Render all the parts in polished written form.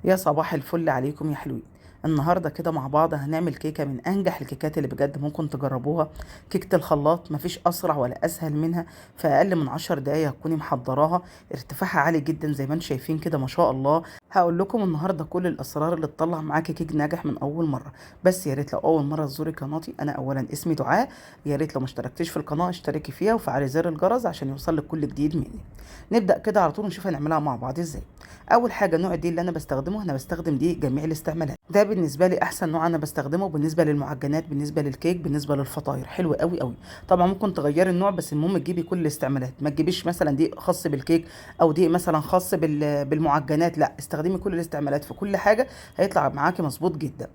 يا صباح الفل عليكم يا حلوين. النهارده كده مع بعض هنعمل كيكة من انجح الكيكات اللي بجد ممكن تجربوها، كيكة الخلاط. مفيش اسرع ولا اسهل منها، في اقل من 10 دقايق هتكوني محضراها. ارتفاعها عالي جدا زي ما انتم شايفين كده ما شاء الله. هقول لكم النهارده كل الاسرار اللي تطلع معاكي كيك ناجح من اول مرة. بس يا ريت لو اول مرة تزوري قناتي، انا اولا اسمي دعاء، يا ريت لو ما اشتركتيش في القناة اشتركي فيها وفعلي زر الجرس عشان يوصلك كل جديد مني. نبدا كده على طول نشوف هنعملها مع بعض ازاي. اول حاجة نوع الدقيق اللي انا بستخدمه، انا بستخدم دقيق جميع الاستعمالات، ده بالنسبة لي احسن نوع انا بستخدمه بالنسبة للمعجنات، بالنسبة للكيك، بالنسبة للفطاير، حلو قوي قوي. طبعا ممكن تغيري النوع بس المهم تجيبي كل الاستعمالات، ما تجيبيش مثلا دقيق خاص بالكيك او دقيق مثلا خاص بالمعجنات، لا استخدمي كل الاستعمالات في كل حاجة هيطلع معاكي مظبوط جدا.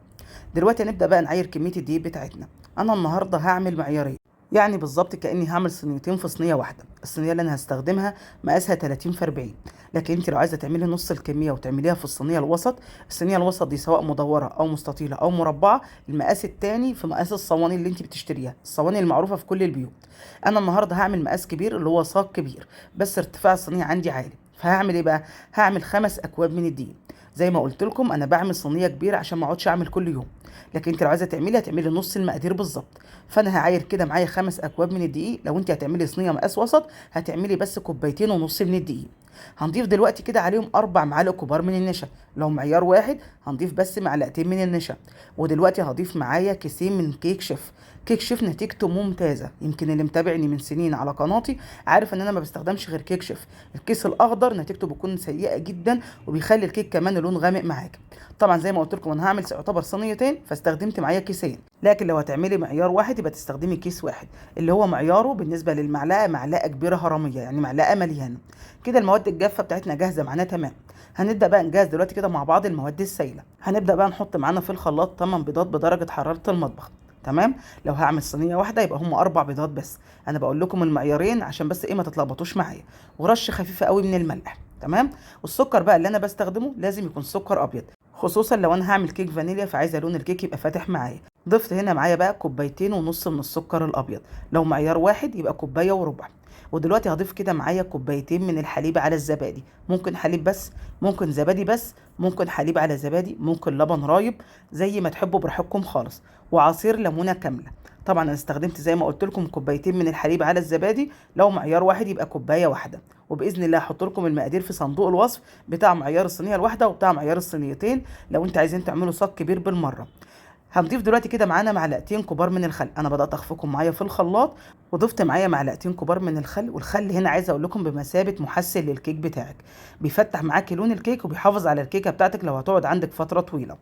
دلوقتي هنبدا بقى نعاير كمية الدقيق بتاعتنا. انا النهارده هعمل معيارين، يعني بالظبط كاني هعمل صينيتين في صينية واحدة. الصينية اللي انا هستخدمها مقاسها 30 في 40، لكن انت لو عايزه تعملي نص الكمية وتعمليها في الصينية الوسط، الصينية الوسط دي سواء مدورة او مستطيله او مربعه، المقاس الثاني في مقاس الصواني اللي انت بتشتريها، الصواني المعروفة في كل البيوت. انا النهارده هعمل مقاس كبير اللي هو صاج كبير، بس ارتفاع الصينية عندي عالي، فهعمل ايه بقى؟ هعمل 5 اكواب من الدقيق. زي ما قلت لكم انا بعمل صينية كبيرة عشان ما اقعدش اعمل كل يوم، لكن انت لو عايزه تعملي هتعملي نص المقادير بالظبط. فانا هعاير كده معايا 5 اكواب من الدقيق. لو انت هتعملي صينية مقاس وسط هتعملي بس 2.5 كوباية من الدقيق. هنضيف دلوقتي كده عليهم 4 معالق كبار من النشا، لو معيار واحد هنضيف بس 2 معلقة من النشا. ودلوقتي هضيف معايا 2 كيس من كيك شيف. كيك شيف نتيجته ممتازة، يمكن اللي متابعني من سنين على قناتي عارف ان انا ما بستخدمش غير كيك شيف. الكيس الاخضر نتيجته بتكون سيئه جدا وبيخلي الكيك كمان لون غامق معاك. طبعا زي ما قلت لكم انا هعمل يعتبر صينيتين فاستخدمت معايا 2 كيس، لكن لو هتعملي معيار واحد يبقى تستخدمي كيس واحد اللي هو معياره بالنسبة للمعلقه معلقه كبيرة هرميه، يعني معلقه مليانة كده. المواد الجافه بتاعتنا جاهزة معانا تمام. هنبدا بقى نجهز دلوقتي كده مع بعض المواد السائلة. هنبدا بقى نحط معانا في الخلاط 8 بيضات بدرجة حرارة المطبخ، تمام. لو هعمل صينية واحدة يبقى هم 4 بيضات بس، انا بقول لكم المعيارين عشان بس ايه ما تتلخبطوش معايا. ورشه خفيفة قوي من الملح، تمام. والسكر بقى اللي انا بستخدمه لازم يكون سكر ابيض، خصوصا لو انا هعمل كيك فانيليا فعايزه لون الكيك يبقى فاتح معايا. ضفت هنا معايا بقى 2.5 كوباية من السكر الابيض، لو معيار واحد يبقى 1.25 كوباية. ودلوقتي هضيف كده معايا 2 كوباية من الحليب على الزبادي، ممكن حليب بس، ممكن زبادي بس، ممكن حليب على زبادي، ممكن لبن رايب، زي ما تحبوا براحتكم خالص. وعصير ليمونه كاملة. طبعا انا استخدمت زي ما قلت لكم 2 كوباية من الحليب على الزبادي، لو معيار واحد يبقى 1 كوباية. وباذن الله هحط لكم المقادير في صندوق الوصف بتاع معيار الصينية الواحدة وبتاع معيار الصينيتين لو انت عايزين تعملوا صاج كبير بالمرة. هنضيف دلوقتي كده معانا 2 معلقة كبار من الخل. انا بدات اخفقهم معايا في الخلاط وضفت معايا 2 معلقة كبار من الخل. والخل هنا عايزه اقول لكم بمثابة محسن للكيك بتاعك، بيفتح معاكي لون الكيك وبيحافظ على الكيكه بتاعتك لو هتقعد عندك فترة طويلة.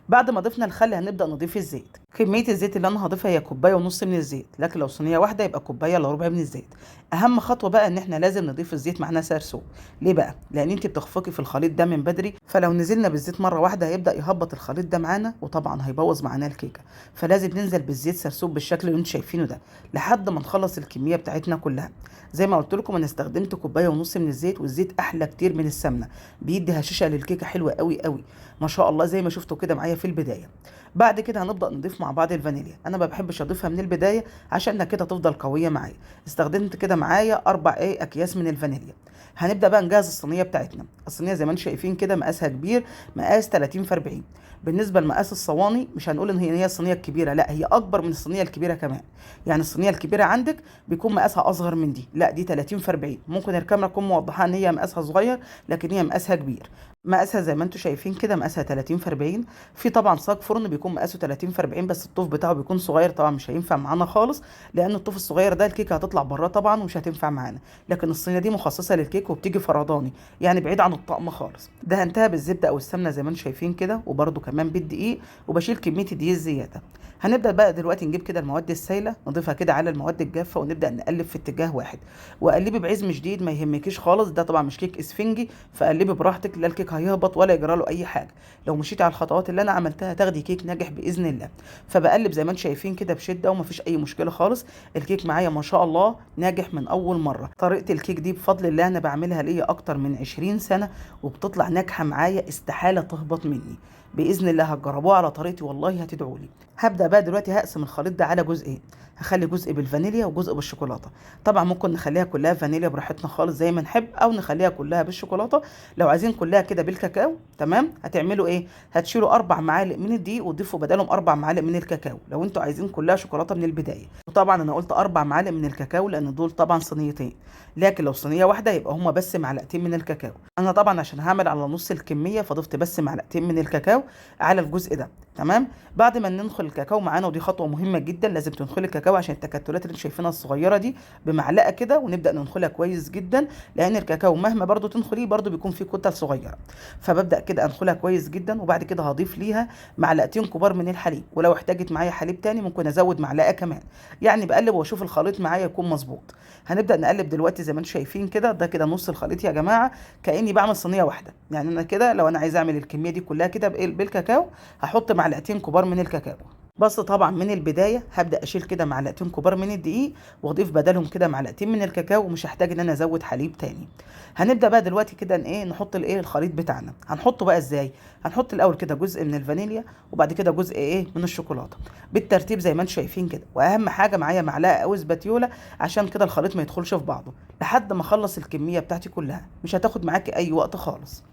بعد ما ضفنا الخل هنبدا نضيف الزيت. كمية الزيت اللي انا هضيفها هي 1.5 كوباية من الزيت، لكن لو صينية واحدة يبقى 2.75 كوباية من الزيت. اهم خطوة بقى ان احنا لازم نضيف الزيت معانا سرسوب. ليه بقى؟ لان انت بتخفقي في الخليط ده من بدري، فلو نزلنا بالزيت مرة واحدة هيبدا يهبط الخليط ده معانا وطبعا هيبوظ معانا الكيكه. فلازم ننزل بالزيت سرسوب بالشكل اللي انتم شايفينه ده لحد ما نخلص الكمية بتاعتنا كلها. زي ما قلت لكم انا استخدمت 1.5 كوباية من الزيت، والزيت احلى كتير من السمنة، بيدي هشاشة للكيكه حلوة قوي قوي ما شاء الله زي ما شفتوا كده معايا في البداية. بعد كده هنبدا نضيف مع بعض الفانيليا. انا ما بحبش اضيفها من البداية عشان كده تفضل قوية معايا. استخدمت كده معايا 4 اكياس من الفانيليا. هنبدا بقى نجهز الصينية بتاعتنا. الصينية زي ما انتم شايفين كده مقاسها كبير، مقاس 30 في 40. بالنسبة لمقاس الصواني مش هنقول ان هي الصينية الكبيرة، لا هي اكبر من الصينية الكبيرة كمان. يعني الصينية الكبيرة عندك بيكون مقاسها اصغر من دي، لا دي 30 في 40. ممكن الكاميرا تكون موضحة ان هي مقاسها صغير لكن هي مقاسها كبير. مقاسها زي ما انتم شايفين كده مقاسها 30 في 40. في طبعا صاج فرن بيكون مقاسه 30 في 40 بس الطوف بتاعه بيكون صغير، طبعا مش هينفع معانا خالص لان الطوف الصغير ده الكيكه هتطلع بره طبعا ومش هتنفع معانا. لكن الصينية دي مخصصة للكيك وبتيجي فرداني، يعني بعيد عن الطقم خالص. دهنتها بالزبده او السمنة زي ما انتم شايفين كده، وبرده كمان بالدقيق، وبشيل كمية الدقيق الزيادة. هنبدا بقى دلوقتي نجيب كده المواد السائلة نضيفها كده على المواد الجافه ونبدا نقلب في اتجاه واحد. وقلبي بعزم شديد ما يهمكيش خالص، ده طبعا مش كيك اسفنجي فقلبي براحتك، لا الكيك هيهبط ولا يجرى له اي حاجة. لو مشيتي على الخطوات اللي انا عملتها تاخدي كيك ناجح باذن الله. فبقلب زي ما انتم شايفين كده بشده ومفيش اي مشكلة خالص. الكيك معايا ما شاء الله ناجح من اول مرة. طريقه الكيك دي بفضل الله انا بعملها ليا اكتر من 20 سنة وبتطلع ناجحة معايا، استحالة تهبط مني باذن الله. هتجربوها على طريقتي والله هتدعوا لي. هبدا بقى دلوقتي هقسم الخليط ده على جزئين، هخلي جزء بالفانيليا وجزء بالشوكولاته. طبعا ممكن نخليها كلها فانيليا براحتنا خالص زي ما نحب، او نخليها كلها بالشوكولاته. لو عايزين كلها كده بالكاكاو، تمام. هتعملوا ايه؟ هتشيلوا 4 معالق من الدقيق وتضيفوا بدلهم 4 معالق من الكاكاو لو انتوا عايزين كلها شوكولاتة من البداية. وطبعا انا قلت 4 معالق من الكاكاو لان دول طبعا صينيتين، لكن لو صينية واحدة يبقى هما بس معلقتين من الكاكاو. انا طبعا عشان هعمل على نص الكمية فضفت بس معلقتين من الكاكاو على الجزء ده، تمام. بعد ما ننخل الكاكاو معانا، ودي خطوة مهمة جدا، لازم تنخلي الكاكاو عشان التكتلات اللي انتوا شايفينها الصغيرة دي بمعلقه كده، ونبدا ننخلها كويس جدا، لان الكاكاو مهما برضو تنخليه برضو بيكون فيه كتل صغيرة. فببدا كده انخلها كويس جدا، وبعد كده هضيف ليها معلقتين كبار من الحليب، ولو احتاجت معايا حليب تاني ممكن ازود معلقه كمان، يعني بقلب واشوف الخليط معايا يكون مظبوط. هنبدا نقلب دلوقتي زي ما انتم شايفين كده، ده كده نص الخليط يا جماعة، كاني بعمل صينية واحدة. يعني انا كده لو انا عايز اعمل الكمية دي كلها كده بالكاكاو هحط معلقتين كبار من الكاكاو بس. طبعا من البداية هبدا اشيل كده معلقتين كبار من الدقيق واضيف بدلهم كده معلقتين من الكاكاو، ومش هحتاج ان انا ازود حليب تاني. هنبدا بقى دلوقتي كده ايه نحط الايه الخليط بتاعنا. هنحطه بقى ازاي؟ هنحط الاول كده جزء من الفانيليا، وبعد كده جزء ايه من الشوكولاتة بالترتيب زي ما انتم شايفين كده. واهم حاجة معايا معلقه او سباتيولا عشان كده الخليط ما يدخلش في بعضه لحد ما اخلص الكمية بتاعتي كلها، مش هتاخد معاكي اي وقت خالص.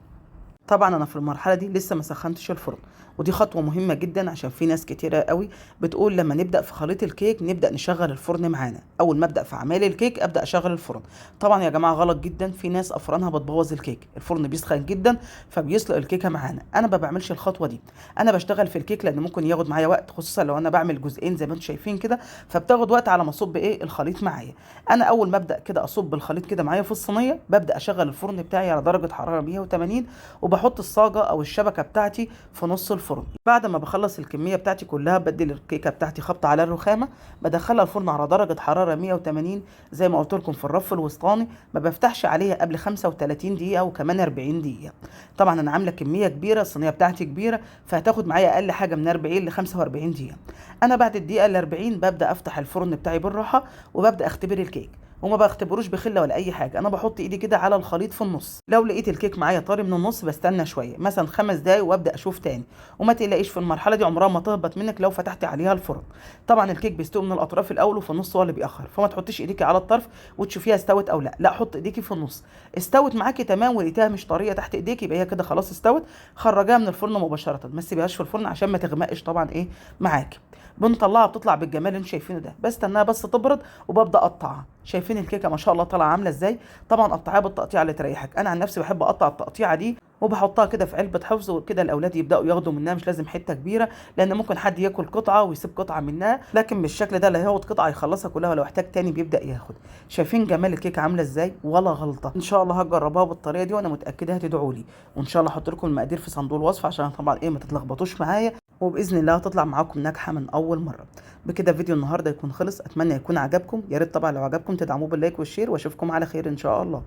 طبعا انا في المرحلة دي لسه ما سخنتش الفرن، ودي خطوة مهمة جدا عشان في ناس كتيرة قوي بتقول لما نبدا في خليط الكيك نبدا نشغل الفرن معانا، اول ما ابدا في اعمال الكيك ابدا اشغل الفرن. طبعا يا جماعة غلط جدا، في ناس افرانها بتبوظ الكيك، الفرن بيسخن جدا فبيسلق الكيكه معانا. انا ما بعملش الخطوة دي، انا بشتغل في الكيك لان ممكن ياخد معايا وقت، خصوصا لو انا بعمل جزئين زي ما انتم شايفين كده، فبتاخد وقت على ما اصب ايه الخليط معايا. انا اول ما ابدا كده اصب الخليط كده معايا في الصينية ببدا اشغل الفرن بتاعي على درجه حرارة 180، وبحط الصاجه او الشبكة بتاعتي في نص الفرن. بعد ما بخلص الكمية بتاعتي كلها بدي الكيكه بتاعتي خبطه على الرخامه، بدخلها الفرن على درجه حرارة 180 زي ما قلت لكم في الرف الوسطاني، ما بفتحش عليها قبل 35 دقيقة وكمان 40 دقيقة. طبعا انا عامله كمية كبيرة، الصينية بتاعتي كبيرة، فهتاخد معايا اقل حاجة من 40 ل 45 دقيقة. انا بعد الدقيقة ال 40 ببدا افتح الفرن بتاعي بالراحة وببدا اختبر الكيك، وما بختبروش بخله ولا اي حاجة، انا بحط ايدي كده على الخليط في النص، لو لقيت الكيك معايا طري من النص بستنى شوية مثلا 5 دقايق وابدا اشوف تاني. وما تقلقيش في المرحلة دي عمرها ما تهبط منك لو فتحتي عليها الفرن. طبعا الكيك بيستوي من الاطراف الاول وفي النص هو اللي بيأخر، فما تحطيش ايديكي على الطرف وتشوفيها استوت او لا، لا حط ايديكي في النص. استوت معاكي تمام ولقيتها مش طرية تحت ايديكي يبقى هي كده خلاص استوت، خرجيها من الفرن مباشرة، ما تسيبيهاش في الفرن عشان ما تغمقش طبعا ايه معاكي. بنطلعها بتطلع بالجمال اللي انتم شايفينه ده، بستناها بس تبرد وببدا اقطعها. شايفين الكيكه ما شاء الله طالعه عامله ازاي؟ طبعا قطعيها بالتقطيعه اللي تريحك، انا عن نفسي بحب اقطع التقطيعه دي وبحطها كده في علبة حفظ، وكده الاولاد يبداوا ياخدوا منها، مش لازم حتة كبيرة لان ممكن حد ياكل قطعه ويسيب قطعه منها، لكن بالشكل ده اللي هياخد قطعه يخلصها كلها، ولو احتاج تاني بيبدا ياخد. شايفين جمال الكيكه عامله ازاي؟ ولا غلطه. ان شاء الله هجربها بالطريقة دي وانا متاكدة هتدعوا لي، وان شاء الله احط لكم المقادير في صندوق الوصف عشان طبعا ايه ما تتلخبطوش معايا، وباذن الله هتطلع معاكم ناجحة من اول مرة. بكده فيديو النهارده يكون خلص، اتمنى يكون عجبكم، يا ريت طبعا لو عجبكم تدعموه بال like وال share، واشوفكم على خير ان شاء الله.